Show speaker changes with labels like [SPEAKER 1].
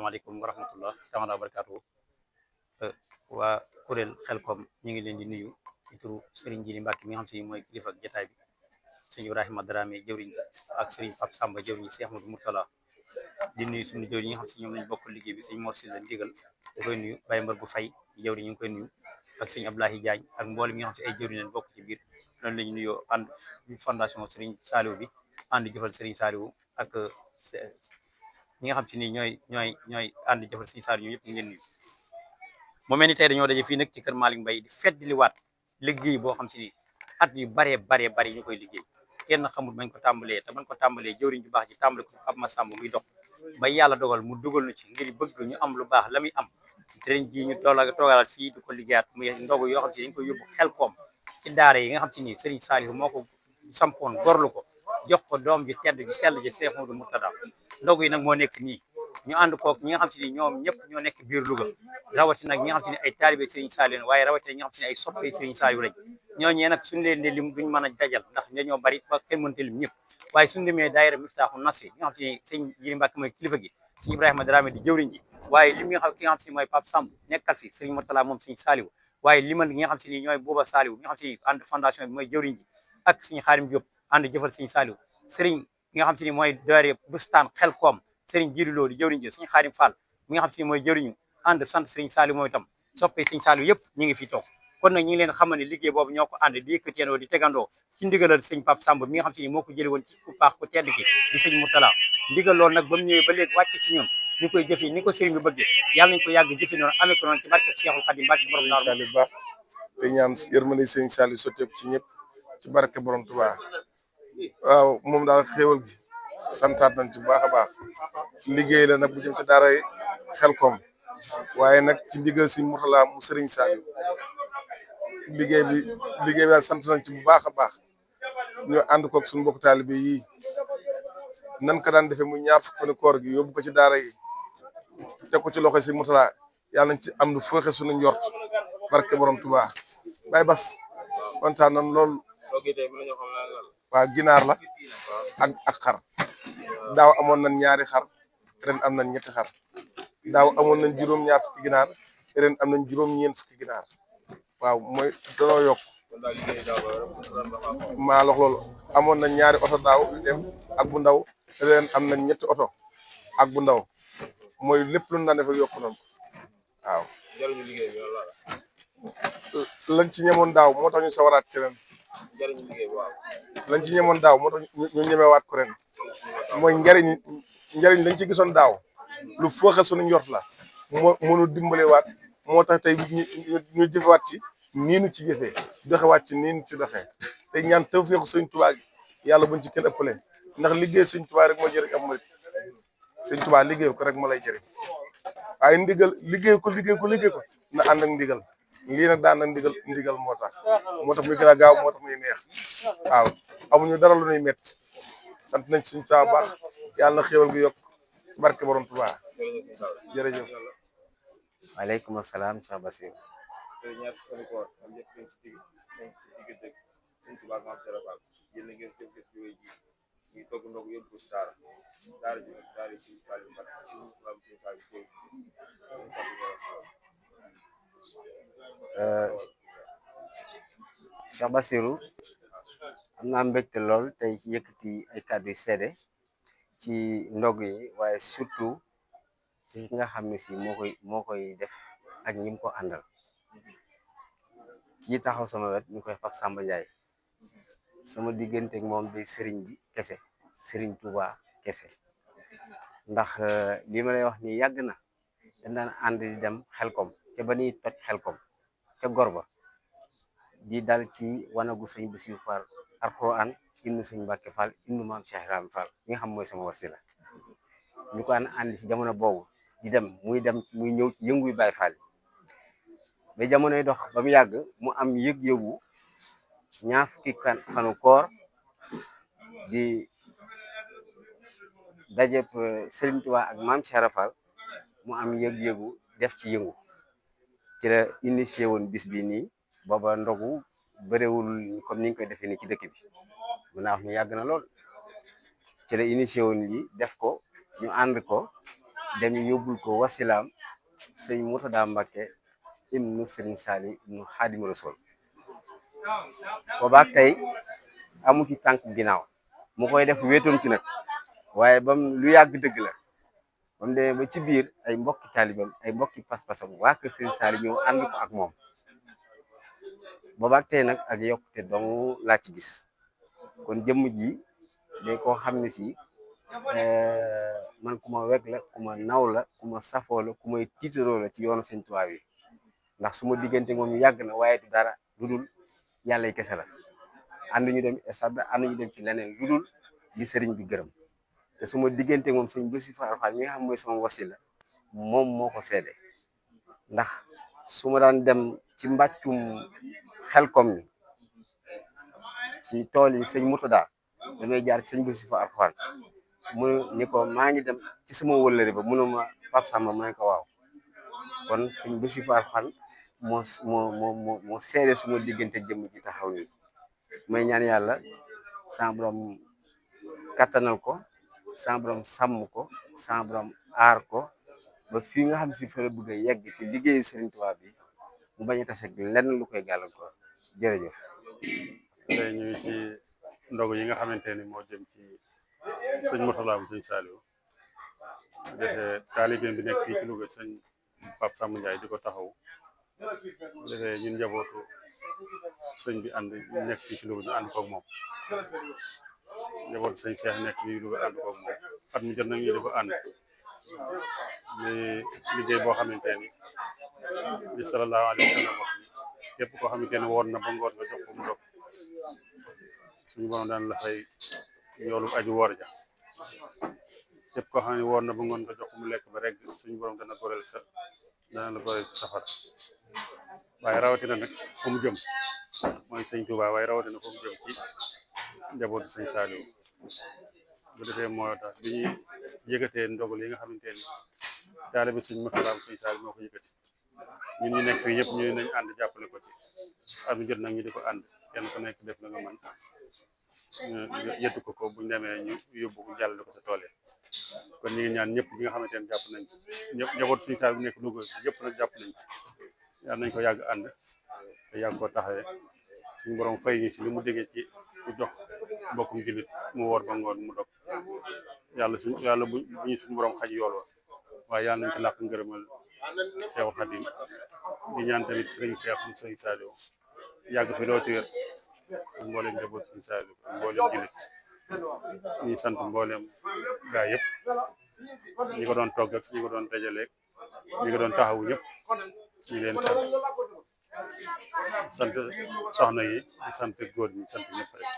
[SPEAKER 1] Assalamualaikum warahmatullah taala wabarakatuh. Waa kuréel Xelcom ñu ngi leen di nuyu ci turu Serigne Djily Mbacke mi nga xam si mooy kilifa ak jotaay bi, sëñ Ibrahima Dramé jëwriñ ak Serigne Pape Samba jëwriñ Cheikh Ahmadou Mourtala di nuyu suñu jëwriñ yi nga xam si ñoom lañ bokk liggéey bi sëñ Mor Sylla ndigal da koy nuyu Baye Mbar bu Fay jëwriñ ñu ngi koy nuyu ak sëñ Abdoulahi Diagne ak mboolem ñi nga xam si ay jëwriñ leen bokk ci biir noonu lañu nuyoo ànd fondation Serigne Saliou bi ànd jëfal Serigne Saliou ak ñi nga xam si ni ñooy ànd jëfal Serigne Saliou ñoom yëpp ñu ngi leen nuyu. Mu mel ni tey dañoo daje fii nag ci kër Malick Mbaye di feddliwaat liggéey boo xam si ni at yu baree ñu koy liggéey kenn xamul bañ ko tàmbalee te bañ ko tàmbalee jëwriñ ju baax ji tàmbale ko ab Massamba muy dox ba yàlla dogal mu dugal na ci ngir bëgg ñu am lu baax la muy am ren jii ñu toogalaat fii di ko liggéeyaat muy ndogu yoo xam si dañ koy yóbbu Xelcom ci daara yi nga xam si ni Serigne Saliou moo ko sampoon gorlu ko jox ko doom ji tedd ji sell ji Cheikh Ahmadou Mourtada ndogu yi nag moo nekk nii ñu ànd koog ñi nga xam si ni ñoom ñëpp ñoo nekk biir Louga rawatina nag ñi nga xam si ne ay taalibe Serigne Saliou waaye rawatina ñi nga xam si ne ay soppe Serigne Saliou lañ ñooñee nag suñu leen di lim duñ mën a dajal ndax dañoo bari ba kenn mënta lim ñëpp waaye suñu limee daayira Miftaahu Nasri ñi nga xam si ne sëñ Djily Mbacke mooy kilifa gi sëñ Ibrahima Dramé di jëwriñ ji waaye lim nga xam ki nga xam si ne mooy Pape Samb nekkal fi Serigne Mourtala moom Serigne Saliou waaye limal ñi nga xam si ni ñooy Bouba Saliou ñi nga xam si ànd fondation bi mooy jëwriñ ji ak Serigne Xaarim Diop ànd jëfal Serigne Saliou Serigne ki nga xam si ni mooy daayira Bustaan Xelcom Serigne Djily Lo di jëwriñ ji Serigne Xaarim Fall mi nga xam si ni mooy jëwriñu ànd sant Serigne Saliou mooy itam soppee Serigne Saliou yëpp ñu ngi fi toog kon nag ñi ngi leen xamal ne liggéey boobu ñoo ko ànd di yëkkateenoo di tegandoo ci ndigalal sëñ Pape Samb mi nga xam si ni moo ko jële woon ci ku baax ku tedd ki di sëñ Mourtala ndigal loolu nag ba mu ñëwee ba léegi wàcc ci ñun ñu koy jëfee ni ko sëriñ bi bëggee yàlla nañ ko yàgg jëfe noonu amee ko noonu ci barke Cheikhul Khadim barke borom Daaru
[SPEAKER 2] Saliou baax te ñaan yërmande sëñ Saliou sotteeku ci ñëpp ci barke borom Touba waaw moom daal xéewal gi santaat nañ ci bu baax a baax liggéey la nag bu jëm ci daara Xelcom waaye nag ci ndigal sëñ Mourtala mu sëriñ Saliou liggéey bi daal sant nañ ci bu baax a baax ñu ànd koog suñu mbokk taalibe yi nan ko daan defee muy ñaar fukki koor gi yóbbu ko ci daara yi teg ko ci loxo sëñ Mourtala yàlla nañ ci am lu fooxe suñu njort barke borom Touba Baye Bass kontaan nañ lool. waaw ginaar la ak xar daaw amoon nañ ñaari xar ren am nañ ñetti xar daaw amoon nañ juróom-ñaar fukki ginaar ren am nañ juróom-ñeent fukki ginaar waaw mooy danoo yokk maa lox loolu amoon nañ ñaari oto daaw dem ak bu ndaw ren am nañ ñetti oto ak bu ndaw mooy lépp lu ñu daan defal yokku nañ waaw lañ ci ñemoon daaw moo tax ñu sawaraat ci ren lañ ci ñemoon daaw moo tax ñu ñemewaat ko ren mooy njariñ lañ ci gisoon daaw lu fooxe suñu njort la mënu dimbalewaat moo tax tey ñu jëfewaat ci nii nu ci jëfee doxewaat ci nii nu ci doxee tey ñaan tawfeexu sëñ Tuubaa gi yàlla buñ ci kenn ëppale ndax liggéey sëñ Tuubaa rek moo jëriñ am murit sëñ Tuubaa liggéey ko rek moo lay jëriñ waaye ndigal liggéey ko na ànd ak ndigal lii nag daan nag ndigal moo tax muy gën a gaaw moo tax muy neex waaw amuñu dara lu ñuy métti sant nañ suñu Tuubaa baax yàlla na xéewal gi yokk barke borom Tuubaa jërëjëf.
[SPEAKER 3] waaleykum salaam Cheikh Bassirou. Cheikh Bassirou am naa mbégte lool tey ci yëkkati ay kàddu yu seede ci ndog yi waaye surtout ci ki nga xam ne si moo koy def ak ñi mu ko àndal kii taxaw sama wet ñu koy Pape Samba Ndiaye sama diggante ak moom day sëriñ bi kese sëriñ Touba kese ndax li ma lay wax ni yàgg na dañ daan ànd di dem Xelcom ca ba ñuy toj Xelcom ca Gorba di dal ci wanagu sëñ Bassirou Fall Alxuraan indi sëñ Mbacke Fall indi maam Cheikh Ibrahima Fall mi nga xam mooy sama wasila ñu ko ànd ci jamono boobu di dem muy ñëw ci yëngu yu Baay Fall ba jamonoy dox ba mu yàgg mu am yëg-yëgu ñaar fukki fanu koor di dajeb Serigne Touba ak maam Cheikh Ibrahima Fall mu am yëg-yëgu def ci yëngu ci la initié woon bis bi nii booba ndogu bëriwul comme ni ñu koy defee nii ci dëkk bi mën naa wax ni yàgg na lool ci la initié woon lii def ko ñu ànd ko dem yóbbul ko wasilaam sëñ Murtada Mbàkke ibnu Sëriñ Saali ibnu Xaadimu Rasuul boobaak tey amu ci tànk ginnaaw mu koy def wéetoon ci nag waaye bam lu yàgg dëgg la bam demee ba ci biir ay mbokki taalibam ay mbokki pas-pasam waa kër Sëriñ Saali ñëw ànd ko ak moom boobaak tey nag ak yokkute dong laa ci gis kon jëmm ji day koo xam ne si man ku ma weg la ku ma naw la ku ma safoo la ku may tiitaroo la ci yoonu Sëñ Tuubaa yi ndax su ma diggante moom yàgg na waaye du dara lu dul yàlla yi kese la ànduñu dem estade ànduñu dem ci leneen lu dul di sëriñ bi gërëm te su ma diggante moom sëñ Bassirou Fall Alxuraan mi nga xam mooy sama wasila moom moo ko seede ndax su ma daan dem ci mbàccum Xelkom mi ci tool yi sëñ Murtada damay jaar ci sëñ Bassirou Fall Alxuraan mu ni ko maa ngi dem ci sama wëllëre ba munuma Pape Samba ma ne ko waaw kon sëñ Bassirou Fall Alxuraan moo seede suma diggante jëmm ji taxaw nii may ñaan yàlla sa borom kattanal ko sa borom sàmm ko sa borom aar ko ba fii nga xam si fa la bëgg a yegg ci liggéeyu Serigne Touba bi mu bañ a tase ak lenn lu koy gàllankoor jërëjëf.
[SPEAKER 4] tey ñu ngi ci ndogu yi nga xamante ni moo jëm ci sëñ Murtada bu sëñ Saliou defee taalibeem bi nekk fii ci Louga sëñ Pape Samba Ndiaye di ko taxaw defee ñun njabootu sëñ bi ànd nekk fii ci Louga ñu ànd koog moom njabootu sëñ Cheikh nekk fii Louga ànd koog moom at mu jot nag ñu di ko ànd liggéey boo xamante ni bi sallallahu alayhi wa sallam wax ni képp koo xamante ne woor na ba ngoon nga jox ko mu dog suñu borom daan la fay yoolu aju woor ja képp koo xam ne woor na ba ngoon nga jox ko mu lekk ba rek suñu borom dana la goreel safara waaye rawatina nag fu mu jëm mooy sëñ Touba waaye rawatina fu mu jëm ci njabootu sëñ Saliou bu defee moo tax bi ñuy yëkkatee ndogal yi nga xamante ni daale bi sëñ Murtada sëñ Saliou moo ko yëkkati ñun ñu nekk fii ñëpp ñu nañ ànd jàppale ko ci at mu jot nag ñu di ko ànd kenn ku nekk def la nga mën yëttu ko buñ demee ñu yóbbu ko jàllale ko sa tool yi kon ñu ngi ñaan ñëpp ñi nga xamante ne jàpp nañ ñëpp njaboot suñu saa bi nekk Louga ñëpp nag jàpp nañ ci yàlla nañ ko yàgg ànd te yàgg koo taxawee suñu borom fay ñu ci li mu déggee ci ku jox mbokkum jullit mu woor ba ngoon mu dog yàlla bu ñu suñu borom xaj yool wa waaye yàlla nañ ci làq ngërëmal Seexul Xadim di ñaan tamit sëriñ Cheikh sëriñ Saliou yàgg fi loolu wér mboolem njaboot sëriñ Saliou mboolem jullit ñi sant mboolem gaa yëpp ñi ko doon togg ak ñi ko doon dajaleeg ñi ko doon taxawu ñëpp ñu leen sant soxna yi di sant góor ñi sant ñëpp rek